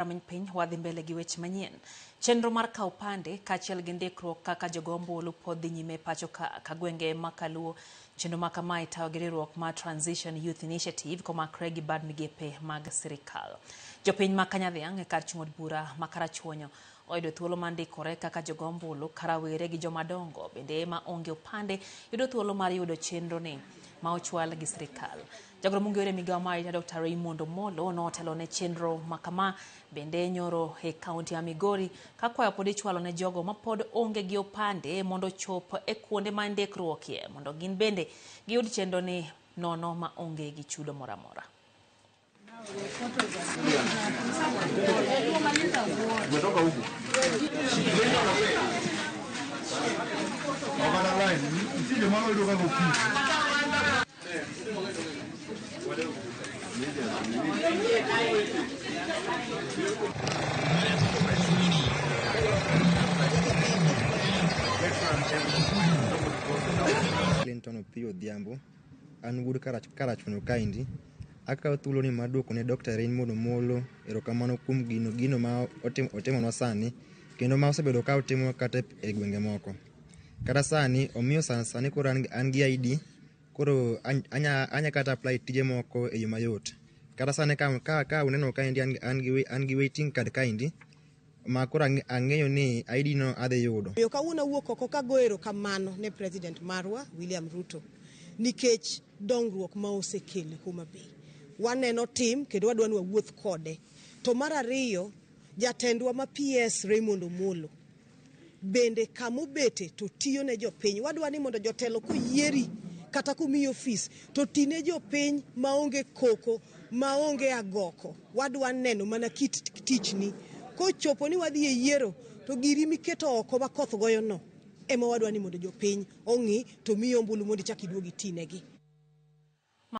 Rameny piny wadhi mbele gi weche manyien. Chenro mar kawo opande kaachiel gi ndikruok kaka jogo ombulu pod dhi nyime pacho ka ka gwenge ma kaluo. Chenro ma kama itayo gi riwruok mar Transition Youth Initiative komakre gi bad migepe mag sirikal. Jopiny ma Kanyadhiang' e kar chung' od bura ma Karachuonyo oyudo thuolo mar ndikore kaka jogo ombulu ka rawere gi jomadongo bende ma onge opande yudo thuolo mar yudo chenro ni ma ochwal gi sirikal. Jagoro mong'ere e migawo mar arita Dr. Raymond Omolo notelo ne chenro ma kama bende nyoro e kaunti ya Migori ka kwayo pod ichwalo ne jogo ma pod onge gi opande mondo ochop e kuonde ma ndikruokie mondo gin bende giyud chenro ni nono ma onge gi chudo moro amora. Clinton Opiyo Odhiambo, an wuod Karachuonyo kaendi. Akawo thuoloni mar duoko ne Dr. Raymond Omolo erokamano kuom gino gino ma otimonwa sani kendo ma osebedo ka otimo kata e gwenge moko. Kata sani omiyo sani koro an gi ID koro anya, anya kata apply tije moko e yo mayot. Kata sani ka, ka, ka uneno kaendi an, an, gi, an gi waiting card kaendi ma koro ang'eyo ni ID no adhi yudo. Omiyo kawuono awuok oko kago erokamano ne President marwa William Ruto nikech dongruok ma osekelo e Homa Bay. Waneno tim kendo wadwa ni wawuoth kode. To mar ariyo, jatendwa ma PS Raymond Omolo bende kamobete to tiyo ne jopiny. Wadwa ni mondo jotelo koyieri kata komiyi ofis to ti ne jopiny maonge koko, maonge agoko. Wadwa neno mana kit tichni. Kochopo ni wadhi e yiero to giri miketo oko ma koth goyo no ema wadwa ni mondo jopiny ong'i to miyi ombulu mondo ichak iduog itinegi.